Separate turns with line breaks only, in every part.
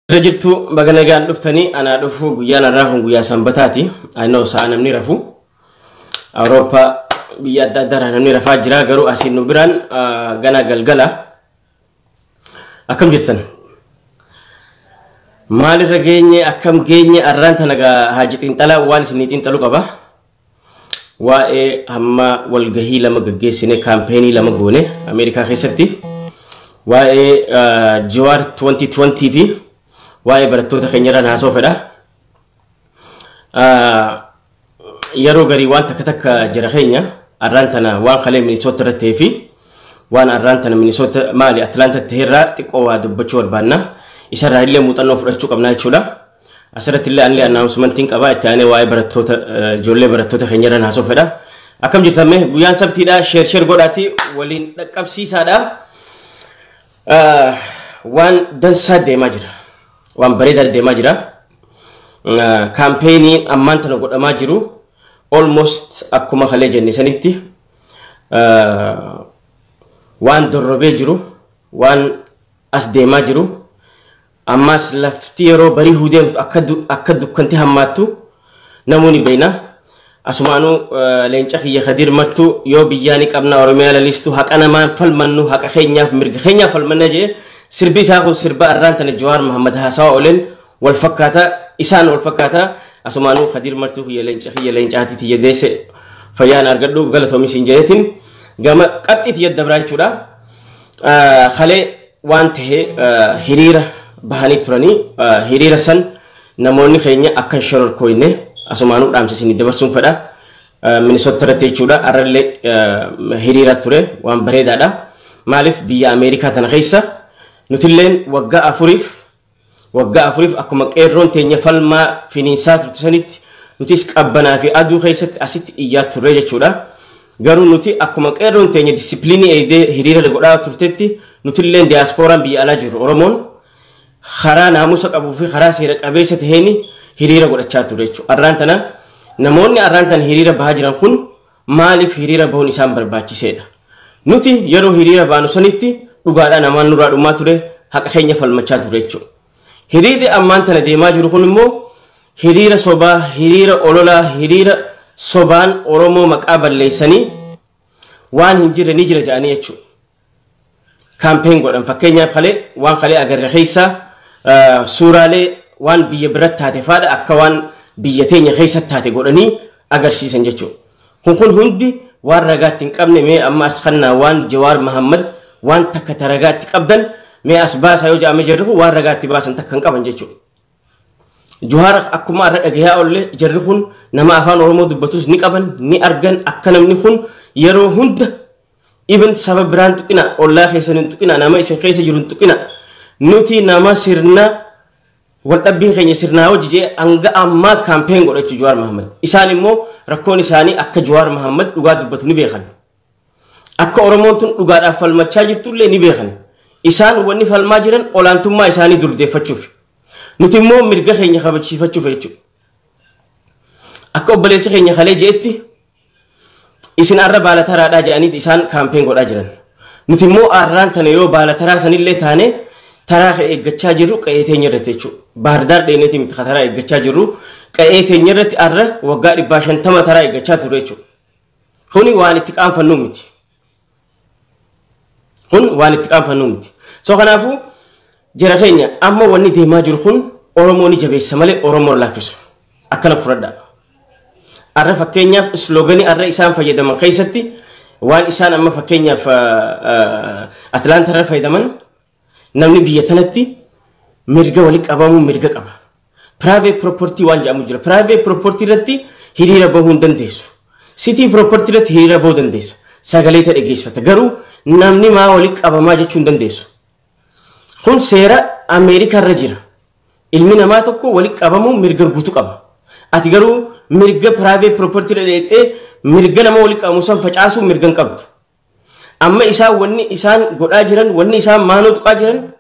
Irra jirtu, baga nagaan dhuftanii. Anaa dhufu. Guyyaan har'aa kun guyyaa Sanbataati. Annoo sa'a namni rafu. Awurooppaa biyya adda addaa namni rafaa jira, garuu asiin nu biraan gana galgala. Akkam jirtan? Maalirra geenye? Akkam geenye? Arraan tana haaji xiinxalaa waan isinii xiinxalu qaba. Waa'ee hamma walgahii lama gaggeessine, campaign lama goone Ameerikaa keessatti. Waa'ee Jawaar 2020 fi waa'ee barattoota keenyarraan haasoo fedha. Yeroo garii waan takka takka jira keenya arraan tana waan kalee Minisoota irratti ta'ee fi waan arraan tana Minisoota maali Atlaanta ta'e irraa xiqqoo waa dubbachuu barbaanna. Isarraa illee muuxannoo fudhachuu qabna jechuudha. Asirratti illee anillee announcementiin qaba. Itti aanee waa'ee barattoota, ijoollee barattoota keenyarraan haasoo fedha. Akkam jirtan mee? Guyyaan Sabtiidha. Share share godhaati waliin dhaqqabsiisaadha. Waan dansaa deemaa jira. Waan bareedaa deemaa jira. Campaign ammaan tana godhamaa jiru almost akkuma kalee jenne sanitti waan dorrobee jiru, waan as deemaa jiru. Ammas lafti yeroo bariihuu deemtu akka dukkanti hammaattu namoonni beeyna. Asumaanuu leenca kiyya Kadir Martuu, yoo biyyaa ni qabna Oromiyaa lalistu, haqa namaan falmannu, haqa keenyaaf mirga keenyaaf falmanna jee. Sirbi isaa kun sirba arraan tana Jawaar Muhammad haasawaa ooleen wal fakkaata, isaan wal fakkaata. Asumaanuu Kadir Martuu kiyya, leenca kiyya, leencaati tiyya deesse, fayyaan argadhu, galatoomi siin jedheetiin gama qabxii tiyya dabraa jechuudha. Kalee waan ta'e hiriira bahanii turanii, hiriira san namoonni keenya akka hin shororkooyne asumaanuu dhaamsa isinii dabarsuun fedha. Minisoota irratti jechuudha. Arrallee hiriira ture, waan bareedaadha. Maaliif biyya Ameerikaa tana keessa nutilleen waggaa 4f akkuma qeerroon teenya falmaa finiinsaa turte sanitti nutis qabbanaa fi aduu keessatti asitti iyyaa turre jechuudha. Garuu nuti akkuma qeerroon teenya discipline eegdee hiriira godhaa turtetti, nutilleen diyaaspooraan biyya alaa jirru Oromoon karaa naamusa qabuu fi karaa seera qabeessa taheen hiriira godhachaa ture jechuudha. Arraan tana namoonni arraan tana hiriira bahaa jiran kun maaliif hiriira bahuun isaan barbaachiseedha? Nuti yeroo hiriira baanu sanitti dhugaadhaa namaan nurraa dhumaa ture, haqa keenya falmachaa ture jechuudha. Hiriirri ammaan tana deemaa jiru kun immoo hiriira sobaa, hiriira ololaa, hiriira sobaan Oromoo maqaa balleessanii waan hin jirre ni jira jedhanii jechuudha. Campaign godhan. Fakkeenyaaf kalee waan kalee agarre keessaa suuraalee waan biyya biratti taate faadha akka waan biyya teenya keessatti taate godhanii agarsiisan jechuudha. Kun hundi waan ragaatti hin qabne. Mee amma as kannaa waan Jawaar Mahammad waan takka ta ragaatti qabdan mee as baasaa yoo jedhame, jarri kun waan ragaatti baasan takka hin qaban jechuudha. Jawaar akkuma irra dhagayaa oolle, jarri kun nama afaan Oromoo dubbatus ni qaban, ni argan. Akka namni kun yeroo hunda even saba biraan tuqina, ollaa keessan hin tuqina, nama isin keessa jiru hin tuqina, nuti nama sirna waldhabbiin keenya sirnaa hojii jee hanga ammaa campaign godhachuu Jawaar Mahammad. Isaan immoo rakkoon isaanii akka Jawaar Mahammad dhugaa dubbatu ni beekan. Akka Oromoon tun dhugaadhaaf falmachaa jirtullee ni beekan. Isaan wanni falmaa jiran olaantummaa isaanii durdeeffachuuf. Nuti immoo mirga keenya kabachiifachuuf jechuudha. Akka obboleessi keenya kalee je'etti, isin arra baala taraadhaa jedhaniiti isaan campaign godhaa jiran. Nuti immoo arraan tana yoo baala taraa sanillee taane taraa ka eeggachaa jirru qe'ee teenya irratti jechuudha. Baardaar dheeneeti miti ka taraa eeggachaa jirru, qe'ee teenya irratti arra waggaa 150 taraa eeggachaa turre jechuudha. Kuni waan itti qaanfannu miti. Kun waan itti qaanfannu miti. So kanaafuu jara keenya, amma wanni deemaa jiru kun Oromoo ni jabeessa malee Oromoo laaffisu. Akkana fudhadhaa. Arra fakkeenyaaf slogan arra isaan fayyadaman keessatti waan isaan amma fakkeenyaaf Atlaantaa irra fayyadaman, namni biyya tanatti mirga walitti qabamuu mirga qaba. Private property waan jedhamu jira. Private property irratti hiriira bahuu hin dandeessu. City property irratti hiriira bahuu dandeessa. Sagalee ta'e dhageessifata. Garuu namni maa walitti qabamaa jechuu hin dandeessu. Kun seera Ameerikaa irra jira. Ilmi namaa tokko walitti qabamuu mirga guutuu qaba. Ati garuu mirga private property irra dheettee mirga nama walitti qabamu san facaasuu mirga hin qabdu. Amma isaan wanni isaan godhaa jiran, wanni isaan maanoo tuqaa jiran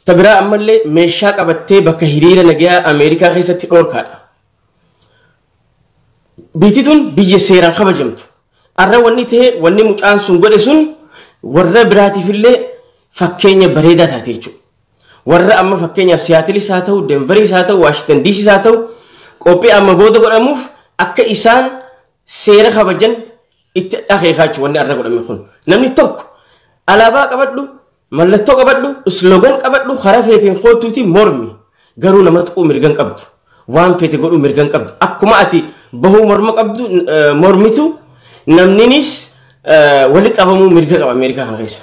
ta biraa, ammallee meeshaa qabattee bakka hiriira nagayaa Ameerikaa keessatti dhoorkaadha. Biyyi tun biyya seeraan kabajamtu. Arra wanni ta'e, wanni mucaan sun godhe sun warra biraatiifillee fakkeenya bareedaa taate jechuudha. Warra amma fakkeenyaaf Siyaatilis haa ta'u, Denveris haa ta'u, Waashingtan DCs haa ta'u, qophii amma booda godhamuuf akka isaan seera kabajan itti akeekaa jechuudha wanni arra godhame kun. Namni tokko alaabaa qabadhu, mallattoo qabadhu, slogan qabadhu, karaa feeteen kootuuti mormi. Garuu nama tuquu mirga hin qabdu. Waan feete godhuu mirga hin qabdu. Akkuma ati bahuu morma qabdu mormitu namninis wali qabamuu mirga qaba Ameerikaa kana keessa.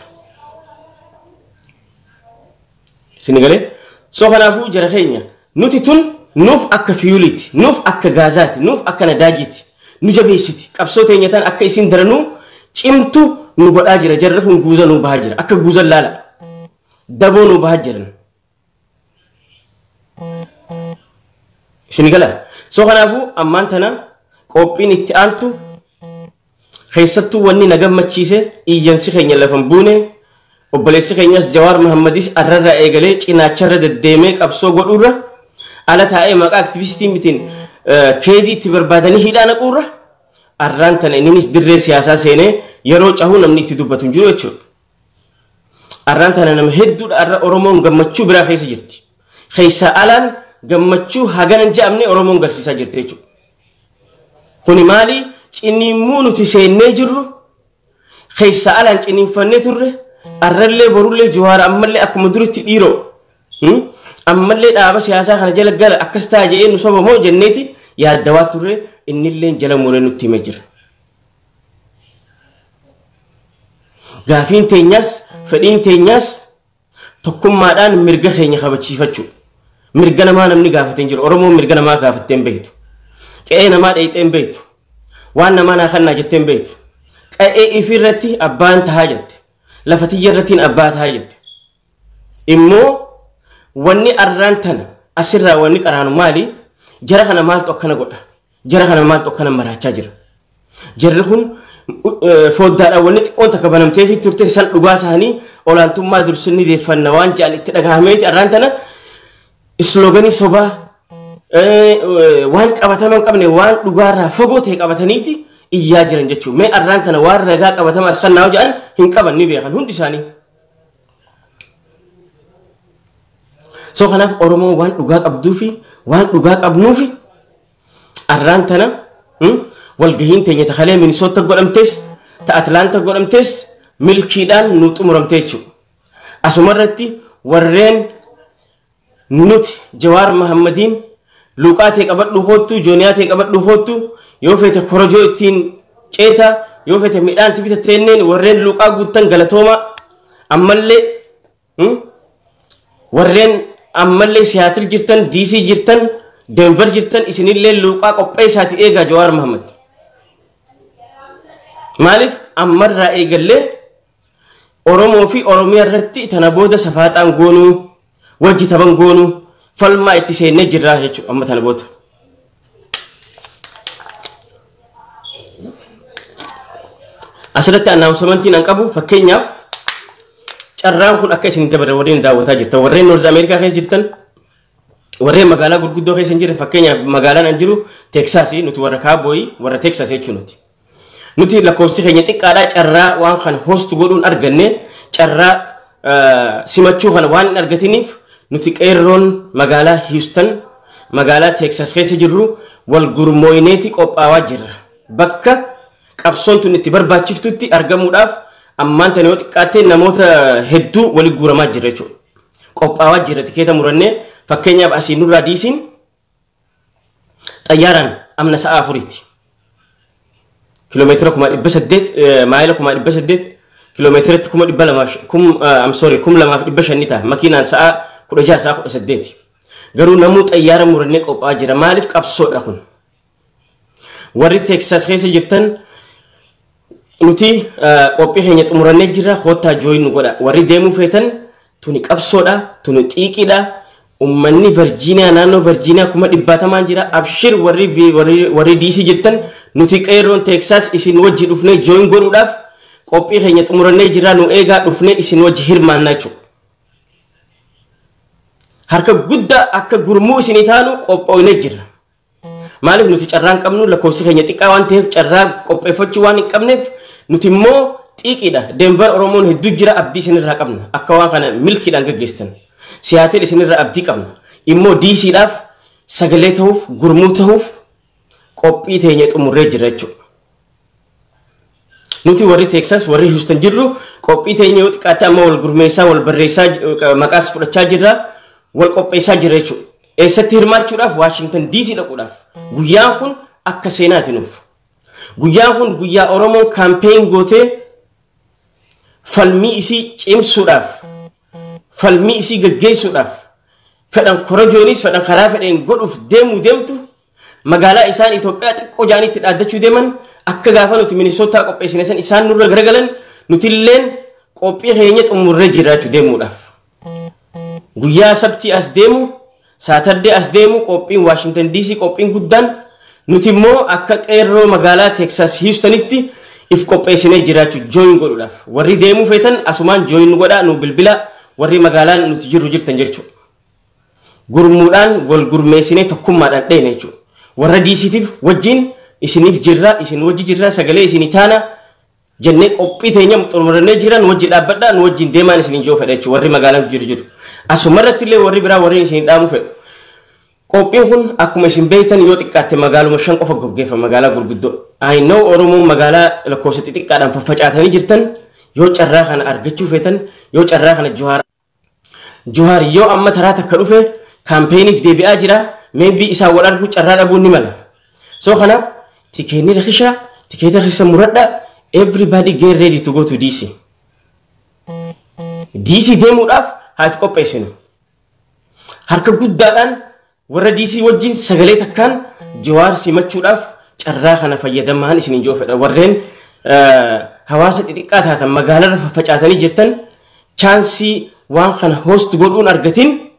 Isin galee? So kanaafuu jara keenya nuti tun nuuf akka fiyuuliiti, nuuf akka gaazaati, nuuf akka nadaajiiti, nu jabeessiti. Qabsoo teenya tan akka isin daranuu cimtu nu godhaa jira. Jarri kun guuza nu bahaa jira. Akka guuzan laala. Daboo nu bahaa jiran. Isin gala. So kanaafuu ammaan tana qophiin itti aantu keessattuu wanni na gammachiise iyyansi keenya lafa hin buune obboleessi keenyas Jawaar Mahammadis arrarraa eegalee cinaacharra deddeemee qabsoo godhuurra ala taa'ee maqaa aktivistii mitiin keezii itti barbaadanii hidhaa naquurra arraan tana inninis dirree siyaasaa seenee yeroo cahuu namni itti dubbatu hin jiru jechuudha. Arraan tana nama hedduudha arra Oromoon gammachuu biraa keessa jirti. Keessaa alaan gammachuu hagana hin je'amne Oromoon garsiisaa jirti jechuudha. Kuni maali? Ciniimmuu nuti seennee jirru keessaa alaan ciniinfannee turre arrallee borullee Jawaar ammallee akkuma duritti dhiiroo ammallee dhaaba siyaasaa kana jala gala akkas ta'a jedhee nu soba moo jenneeti yaaddawaa turre innillee jala muree nutti himee jira. Gaafiin teenyas fedhiin teenyas tokkummaadhaan mirga keenya kabachiifachuu. Mirga namaa namni gaafatee hin jiru. Oromoon mirga namaa gaafattee hin beektu. Qe'ee namaa dheeyxee hin beektu. Waan namaa naa kannaa jettee hin beektu. Qe'ee ifii irratti abbaan tahaa jette. Lafa tiyya irrattiin abbaa tahaa jette. Immoo wanni arraan tana asirraa wanni qaraanu maali? Jara kana maaltu akkana godha? Jara kana maaltu akkana maraachaa jira? Jarri kun foddaadhaan wanni xiqqoon takka banamteefii turte san dhugaa isaanii olaantummaa dursinni deeffanna waan jedhan itti dhagahameeti arraan tana islooganii sobaa waan qabatama hin qabne waan dhugaarraa fagoo ta'e qabataniiti iyyaa jiran jechuudha. Mee arraan tana waan ragaa qabatama as kannaa jedhan hin qaban ni beekan hundi isaanii. So kanaaf Oromoo waan dhugaa qabduufi waan dhugaa qabnuufi arraan tana walgahiin teenya takalee Minisoota godhamtes ta Atlaanta godhamtes milkiidhaan nu xumuramte jechuudha. Asumarratti warreen nuti Jawaar Mahammadiin luuqaa ta'e qabadhu hoottu, jooniyaa ta'e qabadhu hoottu, yoo feete korojoo ittiin ceeta, yoo feete midhaan itti bitatteeneen warreen luuqaa guuttan galatooma ammallee warreen ammallee Siyaatil jirtan, DC jirtan, Denver jirtan isinillee luuqaa qopheessaati eegaa Jawaar Mahammad. Maaliif ammarraa eegallee Oromoo fi Oromiyaa irratti tana booda safaaxaan goonuu, wajji taban goonuu, falmaa itti seennee jirraa jechuudha amma tana booda. Asirratti annaawunsamantiin an qabu fakkeenyaaf carraan kun akka isin dabarre warreen daawwataa jirtan warreen Noorz Ameerikaa keessa jirtan warreen magaalaa gurguddoo keessa hin jirre fakkeenyaaf magaalaan an jiru Teeksaasii nuti warra kaabooyii warra Teeksaas jechuun nuti. Nuti lakkoofsi keenya xiqqaadhaa carraa waan kana host godhuun arganne carraa simachuu kana waan hin argatiniif nuti qeerroon magaalaa Houston magaalaa Teeksaas keessa jirru wal gurmooyneeti qophaawaa jirra. Bakka qabsoon tun itti barbaachiftutti argamuudhaaf ammaan tana yoo xiqqaatte namoota hedduu wali guuramaa jira jechuudha. Qophaawaa jira tikeeta murannee fakkeenyaaf asii nurraa diisiin xayyaaraan amna sa'a afuriiti. Kiiloomeetira 1800 maayila 1800 kiiloomeetiratti 200,000 kum I'm sorry 2500 ta'a makiinaan sa'a 16 sa'a 18. Garuu namuu xayyaara murannee qophaa'aa jira maaliif qabsoodha kun. Warri Teeksaas keessa jirtan nuti qophii keenya xumurannee jirra koottaa jooyin nu godha. Warri deemuu feetan tuni qabsoodha tuni xiiqiidha. Ummanni Virgiiniyaa naannoo Virgiiniyaa 100,000 jira. Abshir warri DC jirtan nuti qeerroon Teeksaas isin wajji dhufnee jooyin godhuudhaaf qophii keenya xumurannee jirra nu eegaa dhufnee isin wajji hirmaannaa jechuudha. Harka guddaa akka gurmuu isinii taanu qophoonee jirra. Maaliif nuti carraan qabnu lakkoofsi keenya xiqqaa waan ta'eef carraa qopheeffachuu waan hin qabneef nuti immoo xiiqiidha. Denver Oromoon hedduu jira abdii isinirraa qabna akka waan kana milkiidhaan gaggeessitan. Seattle isinirraa abdii qabna. Immoo DCdhaaf sagalee ta'uuf, gurmuu ta'uuf qophii teenya xumurree jira jechuudha. Nuti warri Texas, warri Houston jirru qophii teenya yoo xiqqaatte amma wal gurmeessaa, wal barreessaa, maqaas fudhachaa jirra, wal qopheessaa jirra jechuudha. Eessatti hirmaachuudhaaf? Washington DC dhaquudhaaf. Guyyaan kun akka seenaati nuuf. Guyyaan kun guyyaa Oromoon campaign gootee falmii isii cimsuudhaaf, falmii isii gaggeessuudhaaf, fedhan korojoonis fedhan karaa fedheen godhuuf deemuu deemtu, magaalaa isaan Itoophiyaa xiqqoo jaaniitti dhaaddachuu deeman, akka gaafa nuti Minisootaa qopheessine san isaan nurra garagalan, nutilleen qophii keenya xumurree jiraachuu deemuudhaaf. Guyyaa Sabtii as deemu, Saturday as deemu, qophiin Washington DC qophiin guddaan, nuti immoo akka qeerroo magaalaa Texas Houstonitti if qopheessinee jiraachuu join godhuudhaaf. Warri deemuu feetan asumaan join godhaa, nu bilbila, warri magaalaan nuti jirru jirtan jechuudha. Gurmuudhaan wal gurmeessinee tokkummaadhaan dheene jechuudha. Warra DCtiif wajjin isiniif jirra, isin wajji jirra, sagalee isinii taana jennee qophii teenya xumurannee jiran, wajji dhaabbadhaa, nu wajjin deemaan isiniin jiru fedha jechuudha warri magaalaan jiru jiru. Asumarratti illee warri biraa warri isin dhaamu fedhu. Qophiin kun akkuma isin beektan yoo xiqqaatte magaaluma 5 qofa gaggeeffama, magaalaa gurguddoo. I know Oromoon magaalaa lakkoofsa xixiqqaadhaan faffacaatanii jirtan, yoo carraa kana argachuu feetan, yoo carraa kana Jawaar yoo amma taraa takka dhufe campaigniif deebi'aa jira, maybe isaan wal arguu carraa dhabuun ni mala. So kanaaf tikeenni rakishaa, tikeeta keessa muradhaa, everybody get ready to go to DC. DC deemuudhaaf haa qopheessinu. Harka guddaadhaan warra DC wajjin sagalee takkaan Jawaar simachuudhaaf carraa kana fayyadamaan isiniin jiru fedha. Warreen hawaasa xixiqqaa taatan, magaalarra faffacaatanii jirtan, chance waan kana host godhuun argatin,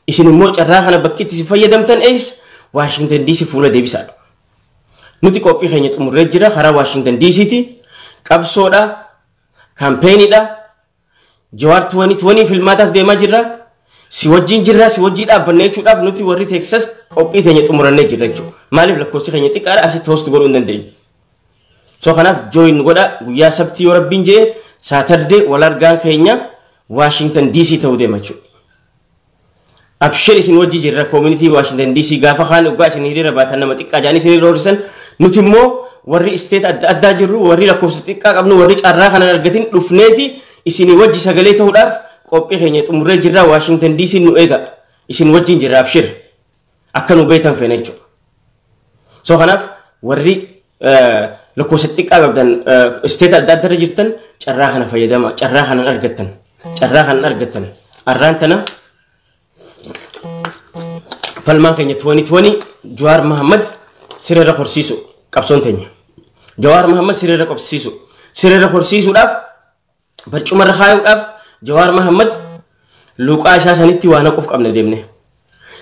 isin immoo carraa kana bakki itti fayyadamtan eessa? Washington DC fuula deebisaadha. Nuti qophii keenya xumurree jira karaa Washington DCti. Qabsoodha, campaigniidha, Jawaar 2020 filmaataaf deemaa jirra. Si wajjin jirra, si wajjii dhaabbannee jechuudhaaf nuti warri Texas qophii teenya xumurannee jirra jechuudha. Maaliif? Lakkoofsi keenya xiqqaadha, asitti host godhuu hin dandeenyu. So kanaaf join godha. Guyyaa Sabtii yoo Rabbiin jedhe, Saturday wal argaan keenya Washington DC ta'uu deema jechuudha. Abshir, isin wajji jirra. Community Washington DC gaafa kaan dhugaa isin hiriira baatan nama xiqqaa jaanii isin roorrisan, nuti immoo warri state adda addaa jirru, warri lakkoofsa xiqqaa qabnu, warri carraa kanan argatin dhufneeti isin wajji sagalee ta'uudhaaf qophii keenya xumurree jirra. Washington DC nu eega, isin wajjin jirra, abshir, akka nu beektan feena jechuudha. So kanaaf warri lakkoofsa xiqqaa qabdan, state adda addaa irra jirtan, carraa kana fayyadama, carraa kanan argattan, carraa kanan argattan. Arraan tana falmaan keenya 2020 Jawaar Mahammad sireerra horsiisu, qabsoon teenya. Jawaar Mahammad sireerra qabsiisu. Sireerra horsiisuudhaaf, barcumarra kaayuudhaaf, Jawaar Mahammad luqaa isaa sanitti waan haquuf qabna deemne.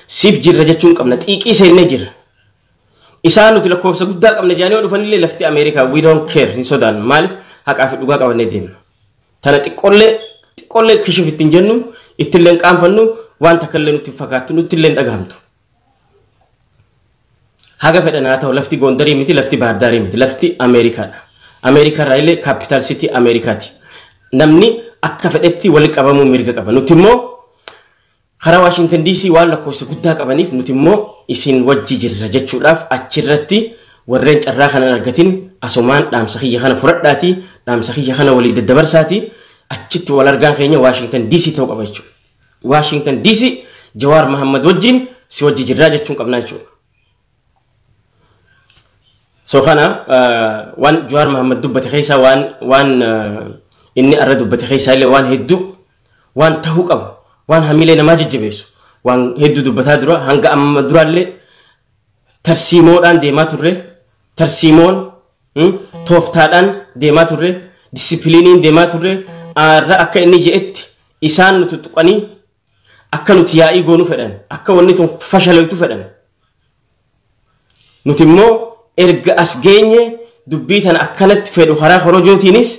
Siif jirra jechuun qabna, xiiqii seennee jirra. Isaan nuti lakkoofsa guddaa qabna jaanii yoo dhufanillee, lafti Ameerikaa, we don't care, hin sodaannu. Maaliif? Haqaa fi dhugaa qabannee deemna. Tana xiqqoollee xiqqoollee kishif ittiin jennu, ittillee hin qaanfannu, waan takka illee nutti fakkaattu, nutti illee hin dhagahamtu. Haga fedhan haa ta'u, lafti Gondarii miti, lafti Baardaarii miti, lafti Ameerikaadha. Ameerikaa irraa illee capital city Ameerikaati. Namni akka fedhetti walitti qabamuu mirga qaba. Nuti immoo karaa Washington DC waan lakkoofsa guddaa qabaniif, nuti immoo isin wajji jirra jechuudhaaf, achirratti warreen carraa kanan argatin asumaan dhaamsa kiyya kana fudhadhaati, dhaamsa kiyya kana walii daddabarsaati, achitti wal argaan keenya Washington DC ta'uu qaba jechuudha. Washington DC Jawaar Mahammad wajjin si wajji jirraa jechuun qabnaa jechuudha. So kana waan Jawaar Mahammad dubbate keessaa, waan inni arra dubbate keessaa illee, waan hedduu waan tahuu qabu, waan hamilee namaa jajjabeessu, waan hedduu dubbataa dura. Hanga amma duraallee tarsiimoodhaan deemaa turre, tarsiimoon tooftaadhaan deemaa turre, disciplineiin deemaa turre. Arra akka inni je'etti isaan nu tuttuqanii akka nuti yaa'ii goonuu fedhan, akka wanni tun fashaloytu fedhan. Nuti immoo erga as geenye dubbii tana akkanatti fedhu karaa korojootiinis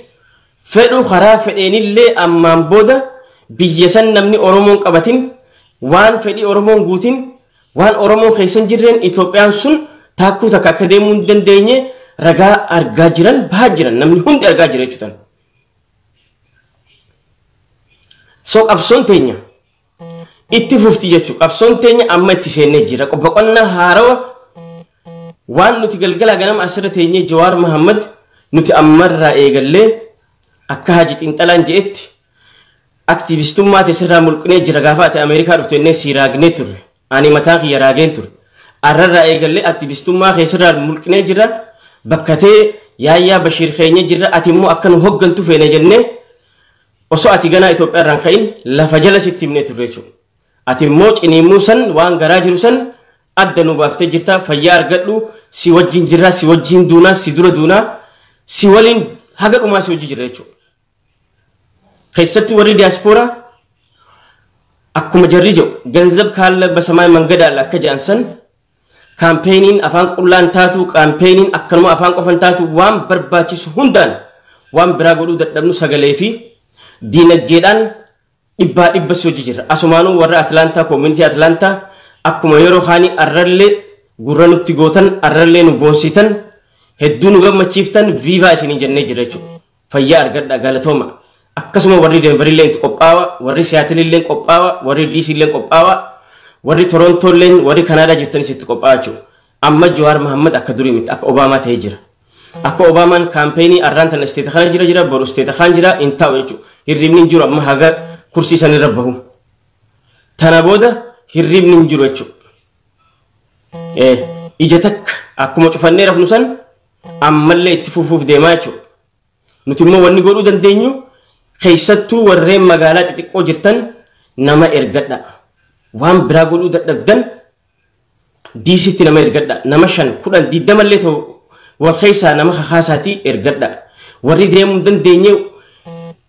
fedhu, karaa fedheenillee, ammaan booda biyya san namni Oromoon qabatin, waan fedhii Oromoon guutin, waan Oromoon keessa hin jirreen Itoophiyaan sun taakkuu takka akka deemuu hin dandeenye ragaa argaa jiran, bahaa jiran, namni hundi argaa jira jechuudha. So qabsoon teenya Itti fufti jechuudha. Qabsoon teenya amma itti seennee jira. Boqonnaa haarawa waan nuti galgala ganama asirra teenyee Jawaar Mahammad nuti ammarraa eegallee akka Haji Xiinxalaan je'etti aktiivistummaa teessirraa mulqinee jira gaafa ati Ameerikaa dhuftu jennee si raagnee turre. Ani mataa kiyya raageen ture. Arrarraa eegallee aktiivistummaa keessirraa mulqinee jira. Bakka ta'e Yaayyaa Bashiir keenya jirra, ati immoo akka nu hoggantu feene jennee osoo ati ganaa Itoophiyaa irraan ka'in lafa jala sitti himnee turre jechuudha. Ati immoo ciniimmuu san waan garaa jiru san adda nu baaftee jirta. Fayyaa argadhu, si wajjin jirra, si wajjin duunaa, si dura duunaa, si waliin haga dhumaa si wajjin jirra jechuudha. Keessattuu warri diyaaspooraa akkuma jarri jedhu ገንዘብ ካለ በሰማይ መንገድ አለ akka jedhan san, campaign-iin afaan qullaan taatu, campaign-iin akkanuma afaan qofan taatu, waan barbaachisu hundaan waan biraa godhuu dadhabnu sagalee fi diinagdeedhaan dhibbaa dhibba si hojii jirra. Asumaanuu warra Atlaantaa, community Atlaantaa, akkuma yeroo kaanii arrallee gurra nutti gootan, arrallee nu boonsitan, hedduu nu gammachiiftan, viva isiniin jennee jira jechuudha. Fayyaa argadha, galatooma. Akkasuma warri Denverillee itti qophaawa, warri Siyaatilillee qophaawa, warri Diisiillee qophaawa, warri Torontolleen, warri Kanaadaa jirtanis itti qophaawa jechuudha. Amma Jawaar Mahammad akka durii miti, akka Obaamaa ta'ee jira. Akka Obaamaan campaign arraan tana state kana jira, boru state kan jira hin taa'u jechuudha. Hirribni hin jiru amma haga kursii sanirra bahu. Tana booda hirribni hin jiru jechuudha. Ija takka akkuma cufannee rafnu san ammallee itti fufuuf deemaa jechuudha. Nuti immoo wanni godhuu dandeenyu, keessattuu warreen magaalaa xixiqqoo jirtan, nama ergadha. Waan biraa godhuu dadhabdan diisitti nama ergadha. Nama 5, 10, 20llee ta'u wal keessaa nama kakaasaatii ergadha. Warri deemuu hin dandeenye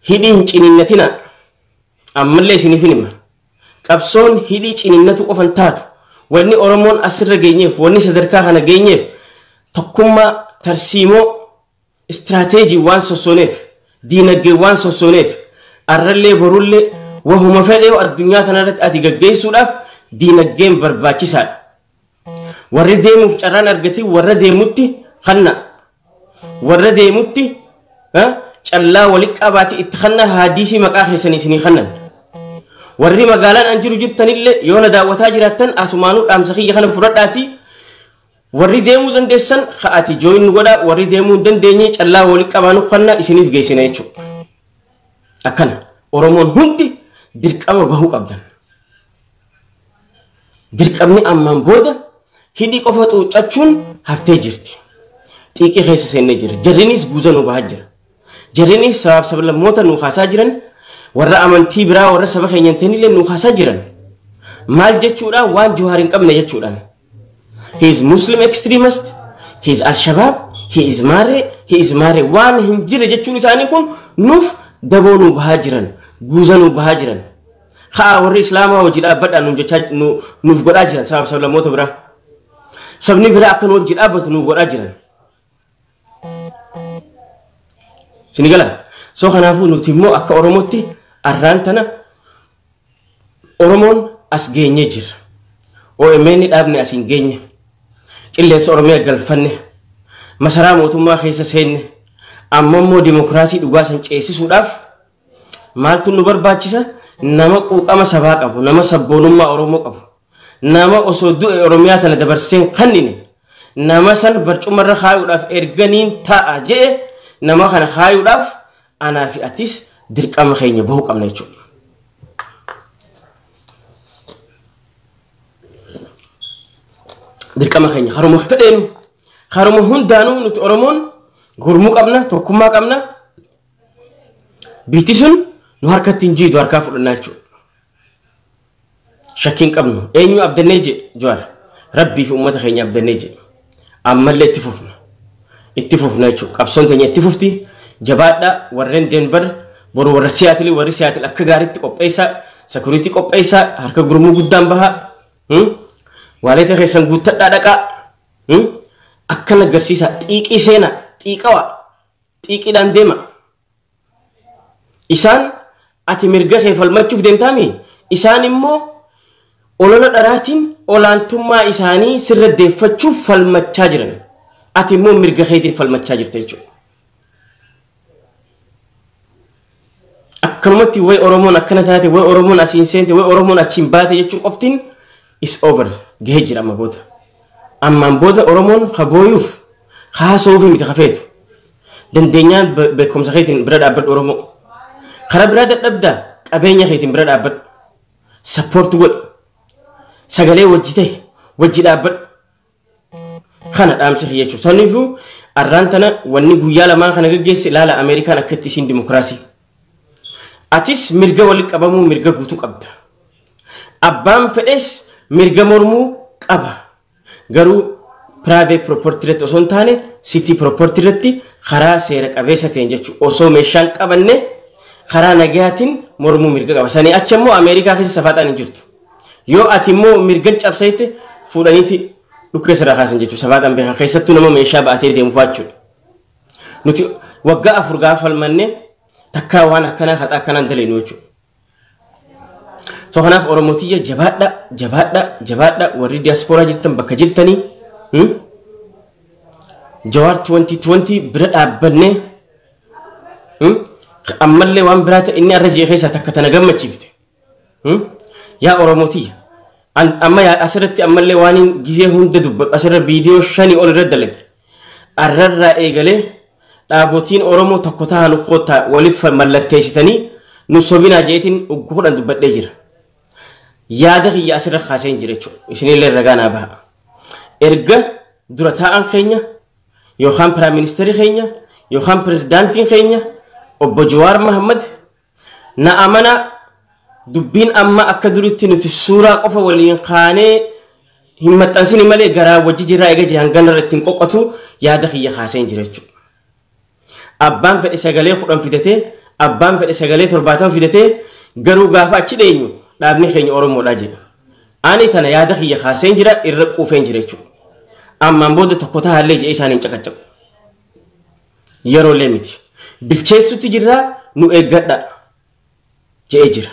hidhii hin ciniinnatina. Ammallee isiniif hima. Qabsoon hidhii ciniinnatu qofan taatu. Wanni Oromoon asirra geenyeef, wanni sadarkaa kana geenyeef, tokkummaa, tarsiimoo, istiraateejii waan sossooneef, diinagdee waan sossooneef. Arrallee borullee wahuma fedhee addunyaa tanarratti ati gaggeessuudhaaf diinagdeen barbaachisaadha. Warri deemuuf carraan argate warra deemutti kanna. Warra deemutti callaa walitti qabaate itti kanna, haadiisii maqaa keessanii isinii kannan. Warri magaalaan an jiru jirtanillee yoo na daawwataa jiraattan asumaanuu dhaamsa kiyya kana fudhadhaatii warri deemuu dandeessan ka'ati join godhaa, warri deemuu hin dandeenye callaa walitti qabaanu kanna isiniif geessina jechuudha. Akkana Oromoon hundi dirqama bahuu qabdan. Dirqamni ammaan booda hidhii qofa xuuccachuun haftee jirti. Xiiqii keessa seennee jira. Jarrinis guuza nu bahaa jira. Jarrinis sabaaf sablammoota nu kaasaa jiran, warra amantii biraa, warra saba keenya hin ta'inillee nu kaasaa jiran. Maal jechuudhaan? Waan Jawaar hin qabne jechuudhaan. He is Muslim extremist, he is Al-Shabaab, he is Maare, he is Maare. Waan hin jirre jechuun isaanii kun nuuf daboo nu bahaa jiran, guuza nu bahaa jiran. Haa, warri Islaamaa hojii dhaabbadhaa nuuf jechaa nuuf godhaa jiran sabaaf sablammoota biraa. Sabni biraa akka nu hojii dhaabbatu nuuf godhaa jiran. Sini gala. So kanaafuu nuti immoo akka Oromootti arraan tana Oromoon as geenyee jira. OMN dhaabne as hin geenye. Qilleensa Oromiyaa galfanne. Masaraa mootummaa keessa seenne. Amma immoo dimokiraasii dhugaa san ceesisuudhaaf maaltu nu barbaachisa? Nama quuqama sabaa qabu, nama sabboonummaa Oromoo qabu, nama osoo du'e Oromiyaa tana dabarseen kannine, nama san barcumarra kaayuudhaaf erganiin taa'a je'e, nama kana kaayuudhaaf anaa fi atis dirqama keenya bahuu qabna jechuudha. Dirqama keenya haruma fedheenu, haruma hundaanuu nuti Oromoon gurmuu qabna, tokkummaa qabna. Biitti sun nu harkatti hin jiitu, harkaa fudhannaa jechuudha. Shakkiin qabnu eenyu abdannee je Jawaar, Rabbii fi uummata keenya abdannee je. Ammallee itti fufna. Itti fufna jechuudha. Qabsoon keenya itti fufti. Jabaadha warreen Denver, boru warra Siyaatilii, warri Siyaatil akka gaariitti qopheessaa, security qopheessaa, harka gurmuu guddaan bahaa. Wallet keessan guuttadhaa dhaqaa. Akkana agarsiisaa, xiiqii seenaa, xiiqawaa, xiiqiidhaan deema. Isaan ati mirga kee falmachuuf deemtaami. Isaan immoo olola dharaatiin olaantummaa isaanii sirra deeffachuuf falmachaa jiran. Ati immoo mirga keetiif falmachaa jirta jechuudha. Akkanumatti way Oromoon akkana taate, way Oromoon asiin seente, way Oromoon achiin baate jechuun qoftiin is over, gahee jira amma booda. Ammaan booda Oromoon habooyuuf haasa'uuf miti hafeetu. Dandeenyaan beekumsa keetiin bira dhaabbadhu Oromoo. Karaa biraa dadhabdaa, qabeenya keetiin bira dhaabbadhu. Support godhi. Sagalee wajji ta'e wajji dhaabbadhu. Kana dhaamsi kiyya jechuudha. Saniifuu arraan tana wanni guyyaa lamaan kana gaggeesse, ilaala Ameerikaan akkatti isiin dimokiraasii. Atis mirga walitti qabamuu mirga guutuu qabda. Abbaan fedhes mirga mormuu qaba. Garuu private property irratti osoo hin taane, city property irratti karaa seera qabeessa ta'een jechuudha. Osoo meeshaan qabanne karaa nagayaatiin mormuu mirga qaba. Sanii achi immoo Ameerikaa keessa safaaxaan hin jirtu. Yoo ati immoo mirgan cabsayte, fuudhaniiti dhukkee sirraa kaasan jechuudha. Safaaxaan beekan keessattuu nama meeshaa ba'atee deemu jechuudha. Nuti waggaa 4 gaafa falmanne takkaa waan akkanaa haxaa akkanaan dalenu jechuudha. So kanaaf Oromotiyya, jabaadha, jabaadha, jabaadha. Warri diyaaspooraa jirtan, bakka jirtanii Jawaar 2020 bira dhaabbannee ammallee waan biraa ta'e inni arra jee keessaa takka tana gammachiifte. Yaa Oromotiyya, amma asirratti ammallee waan gizee hunda dubbadhu asirra viidiyoo 5 ol irra dalage. Arrarraa eegalee dhaabotiin Oromoo tokko ta'an kottaa waliif mallatteessitanii nu sobinaa jeetiin 10 dubbadhee jira. Yaada kiyya asirra kaasee hin jira jechuudha. Isinillee ragaa naa baha. Erga dura taa'an keenya yookaan prime ministerri keenya yookaan pirezidaantiin keenya obbo Jawaar Mahammad na amanaa, dubbiin amma akka duritti nuti suuraa qofa waliin kaanee hin maxxansini malee garaa wajji jirraa eega jiran ganarra ittiin qoqqotu yaada kiyya kaasee hin jira jechuudha. Abbaan fedhe sagalee 10 fidatee, abbaan fedhe sagalee 70 fidatee, garuu gaafa achi dheenyu dhaabni keenya Oromoodhaa jedha. Ani tana yaada kiyya kaasee jira, irra quufeen jira jechuudha. Ammaan booda tokko taa'allee jedhee isaan hin caqacaqu. Yeroolee miti. Bilcheessutti jirraa, nu eeggadha jedhee jira.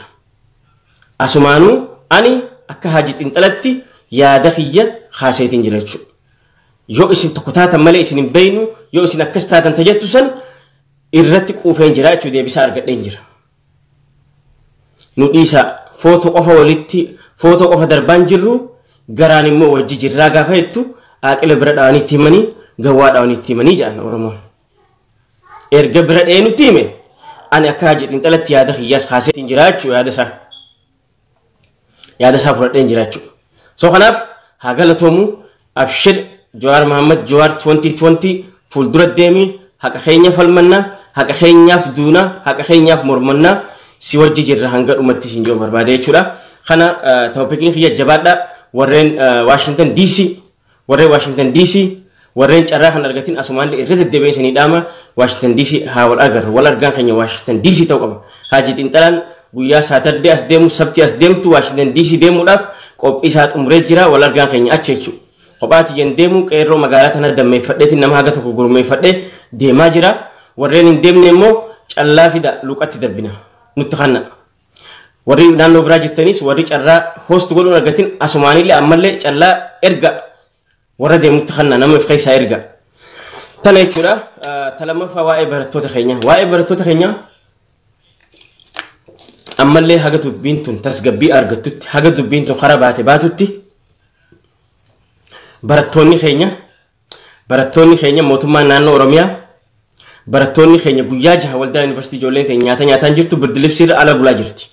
Asumaanuu ani akka Haaji Xinxalatti yaada kiyya kaaseetiin jira jechuudha. Yoo isin tokko taatan malee isin hin beeynu, yoo isin akkas taatan tajattu san irratti quufeen jira jechuudha, deebisaa argadheen jira. Nu dhiisa, footoo qofa walitti footoo qofa darbaan jirru, garaan immoo wajji jirraa gaafa jettu aaqila bira dha'anii itti himanii, gawwaa dha'anii itti himanii jedhan Oromoon. Erga bira dha'ee nutti hime, ani akka Haaji Xinxalatti yaada kiyyaas kaaseetiin jira jechuudha yaada isaa. Yaada isaa fudhadheen jira jechuudha. So kanaaf haa galatoomu, abshir Jawaar Mahammad, Jawaar 2020 fuuldura deemi, haqa keenya falmannaa, haqa keenyaaf duunaa, haqa keenyaaf mormannaa, si wajji jirra hanga dhumatti sin jiru barbaade jechuudha. Kana topiciin kiyya, jabaadha. Warreen Washington DC, warreen Washington DC, warreen carraa kan argatin asumaan irra deddeebi'ee isinii dhaama, Washington DC haa wal agarru. Wal argaan keenya Washington DC ta'uu qaba. Haaji Xinxalaan guyyaa Saturday as deemu, Sabti as deemtu Washington DC deemuudhaaf qophii isaa xumuree jira. Wal argaan keenya achi jechuudha. Kophaati jen deemu, qeerroo magaalaa tana dammeeffadheetiin nama haga tokko gurmeeffadhee deemaa jira. Warreen hin deemne immoo callaa fida, luqatti darbina. Nutti kanna. Warri naannoo biraa jirtanis, warri carraa host godhuun argatin asumaanillee ammallee callaa erga, warra deemutti kanna, nama of keessaa erga. Tana jechuudha. Ta lammaffaa waa'ee barattoota keenya. Waa'ee barattoota keenya ammallee haga dubbiin tun tasgabbii argattutti, haga dubbiin tun karaa baate baatutti, barattoonni keenya mootummaan naannoo Oromiyaa barattoonni keenya guyyaa 6 Waldaa Yuunivarsiitii ijoolleen teenya nyaata nyaataan jirtu, birdilibsiirra ala bulaa jirti.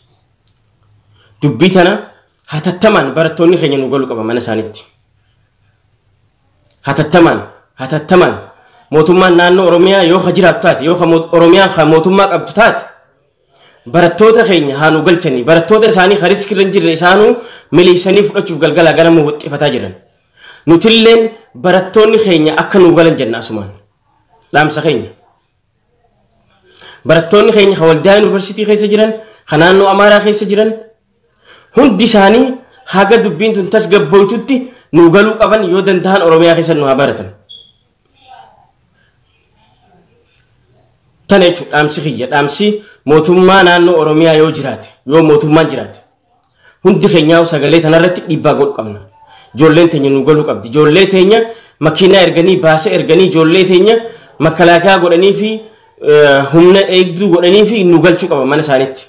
Dubbii tana hatattamaan barattoonni keenya nu galuu qaba mana isaaniitti. Hatattamaan, hatattamaan mootummaan naannoo Oromiyaa yoo ka jiraatu taate, yoo ka Oromiyaan ka mootummaa qabdu taate, barattoota keenya haa nu galchanii. Barattoota isaanii ka riskirra hin jirre isaanuu miliisanii fudhachuuf galgala ganama wixxifataa jiran. Nutilleen barattoonni keenya akka nu galan jenna asumaan. Dhaamsa keenya. Barattoonni keenya ka Waldaa Yuunivarsiitii keessa jiran, ka naannoo Amaaraa keessa jiran, hundi isaanii haga dubbiin tun tasgabboytutti nu galuu qaban, yoo danda'an Oromiyaa keessa nu haa baratan. Tana jechuudha dhaamsi kiyya, dhaamsi mootummaa naannoo Oromiyaa yoo jiraate, yoo mootummaan jiraate. Hundi keenyaa sagalee tanarratti dhiibbaa godhu qabna. Ijoolleen teenya nu galuu qabdi. Ijoollee teenya makiinaa erganii, baasa erganii, ijoollee teenya makalaakaa godhanii fi Humna eegduu godhanii fi nu galchuu qaban mana isaaniitti.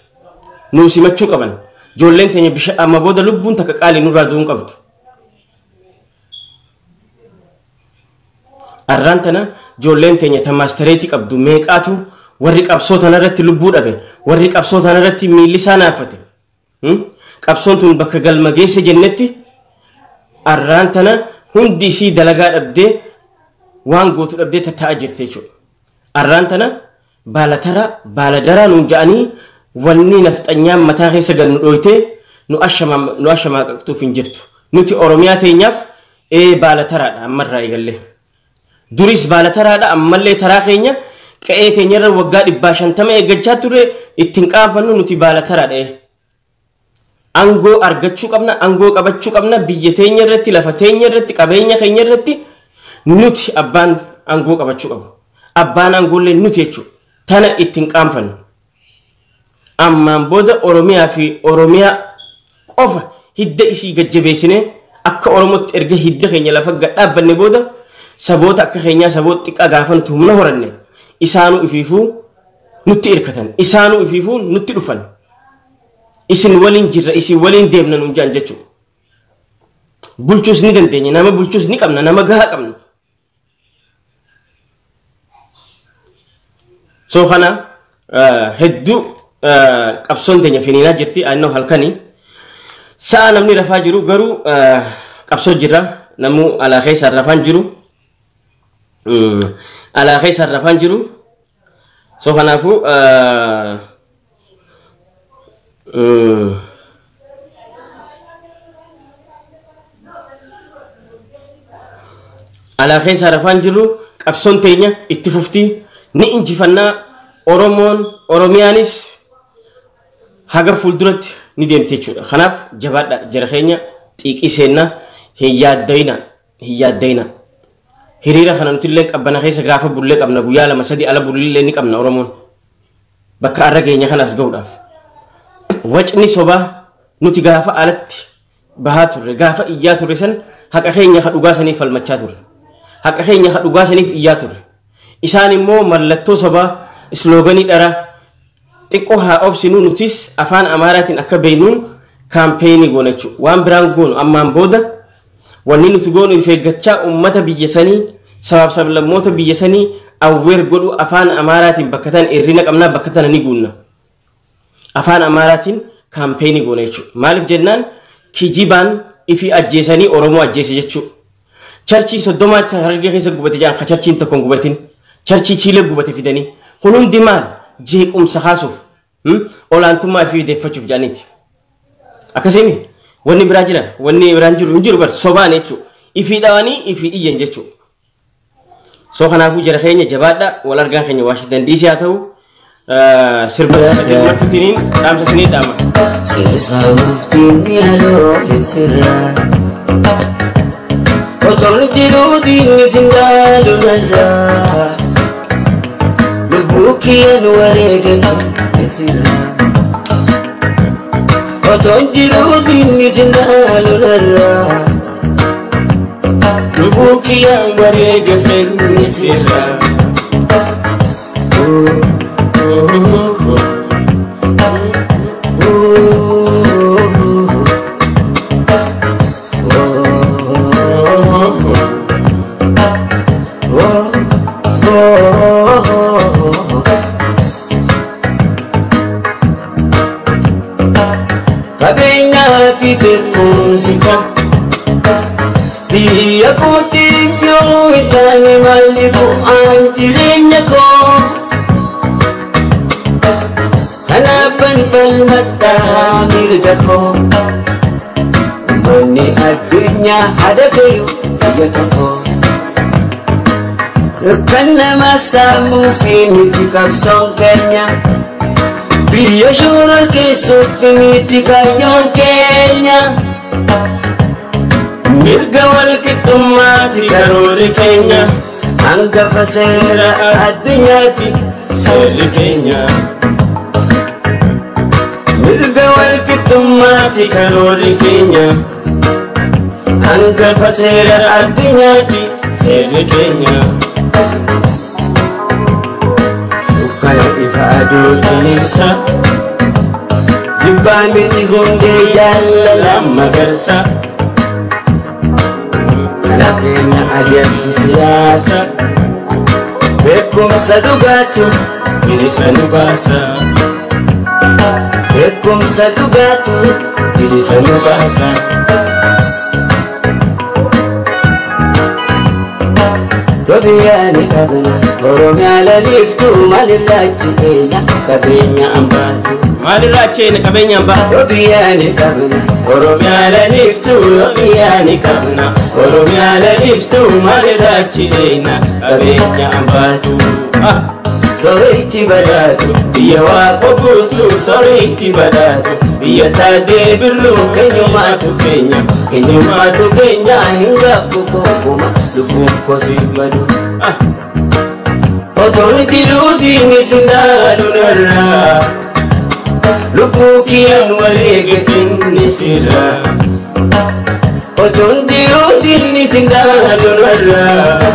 Nu simachuu qaban. Ijoolleen teenya bishaan amma booda lubbuun takka qaalii nurraa du'uun qabdu. Arraan tana ijoolleen teenya ta maastareetii qabdu meeqaatu warri qabsoo tanarratti lubbuu dhabe, warri qabsoo tanarratti miilli isaa naaffate. Qabsoon tun bakka galma geesse jennetti arraan tana hundi isii dalagaa dhabdee waan gootu dhabdee tattaa'aa jirti jechuudha. Arraan tana baala tara baala daraa nuun ja'anii wanni nafxanyaan mataa keessa gad nu dhooytee nu ashamaaqaqtuuf hin jirtu. Nuti Oromiyaa teenyaaf baala taraadha ammarraa eegallee. Duris baala taraadha, ammallee taraa keenya qe'ee teenyarra waggaa 150 eeggachaa turre ittiin qaanfannu, nuti baala taraadha. Aangoo argachuu qabna, aangoo qabachuu qabna, biyya teenya irratti, lafa teenya irratti, qabeenya keenya irratti nuti abbaan aangoo qabachuu qabu. Abbaan aangoollee nuti jechuudha. Tana ittiin qaanfannu. Ammaan booda Oromiyaa fi Oromiyaa qofa hidda isii gajjabeessinee akka Oromootti erga hidda keenya lafa gad dhaabbanne booda saboota akka keenyaa saboota xiqqaa gaafa nuti humna horanne isaanuu ifiifuu nutti hirkatan, isaanuu ifiifuu nutti dhufan. Isin waliin jirra, isin waliin deemna nuun jaan jechuudha. Bulchuus ni dandeenya, nama bulchuus ni qabna, nama gahaa qabna. So kana hedduu qabsoon teenya finiinaa jirti annoo halkanii. Sa'a namni rafaa jiru garuu qabsoo jira, namuu alaa keessaan rafaan jiru. Alaa keessaan rafaan jiru. So kanaafuu alaa keessaa rafaan jiru, qabsoon teenya itti fufti, ni injifannaa. Oromoon Oromiyaanis haga fuulduratti ni deemte jechuudha. Kanaaf jabaadha jara keenya, xiiqii seennaa, hin yaaddayina, hin yaaddayina. Hiriira kana nuti illee qabbana keessa gaafa bullee qabna, guyyaa 2 3 ala bullee ni qabna Oromoon. Bakka arra keenya kanas gahuudhaaf. Wacni sobaa nuti gaafa alatti bahaa turre, gaafa iyyaa turre san haqa keenya ha dhugaa saniif falmachaa turre. Haqa keenya ha dhugaa saniif iyyaa turre. Isaan immoo mallattoo sobaa islooganii dhara xiqqoo haa obsinu, nutis afaan Amaaraatiin akka beeknuun kaampeenii goona jechuudha. Waan biraan goonu ammaan booda wanni nuti goonu if eeggachaa uummata biyya sanii sabaaf sablammoota biyya sanii awweer godhu afaan Amaaraatiin bakka tan hirrina qabnaa, bakka tana ni guunna. Afaan Amaaraatiin kaampeenii goona jechuudha. Maaliif jennaan kijibaan ifi ajjeesanii Oromoo ajjeese jechuudha. Charchii 30tti Harargee keessa gubate jedhan, ka charchiin tokko hin gubatin. Charchii Chiilee gubate fidanii. Kun hundi maal? Jeequmsa kaasuuf. Olaantummaa fi deeffachuuf jedhaniiti. Akkasiimi wanni biraa jira, wanni biraan jiru hin jiru bar sobaan jechuudha. Ifii dhawanii ifii iyyan jechuudha. So kanaafuu jara keenya jabaadha, wal argaan keenya Washington DC haa ta'u, sirba martutiniin dhaamsa isinii dhaama.
Sirsaawuftiin ni aloole sirra. Otoon jiruu diinni sindaalu narra. Lubbuu kiyyaan wareega kenne sirra. Otoon jiruu diinni sindaalu narra. Lubbuu kiyyaan wareega kenne sirra. Qabeenyaa fi beekumsi koo biyya kootiif yoo hin taane maalli bu'aan jireenya koo? Kanaafan falmadhaa mirga koo. Uummanni addunyaa hadakayu biyya tokko. Kan nama saamuu fi miti qabsoon keenya. Biyya shoorar keessuuf miti kaayyoon keenya. Mirga wal qixxummaati karoorri keenya. Hangafa seera addunyaati
seerri keenya.
Mirga wal qixxummaati
karoorri keenya.
Hangafa seera addunyaati
seerri keenya.
aduutiin ibsa. Jibbaa miti hundee jaalala magarsa. Kana keenya adeemsi siyaasa. Beekumsa dhugaatu bilisa nu baasa. Beekumsa dhugaatu bilisa nu baasa. Itoophiyaa ni qabna, Oromiyaa laliiftuu maalirraa achi eena qabeenya ambaatu.
Maalirraa achi eena qabeenya ambaa?
Itoophiyaa ni qabna, Oromiyaa laliiftuu, Itoophiyaa ni qabna, Oromiyaa laliiftuu maalirraa achi eena qabeenya ambaatu. Sooretti badhaatu biyya waaqa guutuu, sooretti badhaatu biyya taadee birruu, keenyumaatu keenya, keenyumaatu keenya, hin gaabbu kokkuma lubbuun kosii madu. Otoon jiruu diinni sindaalu narraa, lubbuu kiyyaan wareega kenne sirraa. Otoon jiruu diinni sindaalu narraa,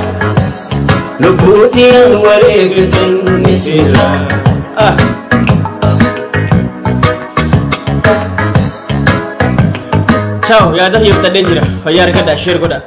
lubbuu kiyyaan wareega kenne sirraa.
Ciao, yaada hiyyooftadheen jira. Fayyaa argadhaa, share godhaa.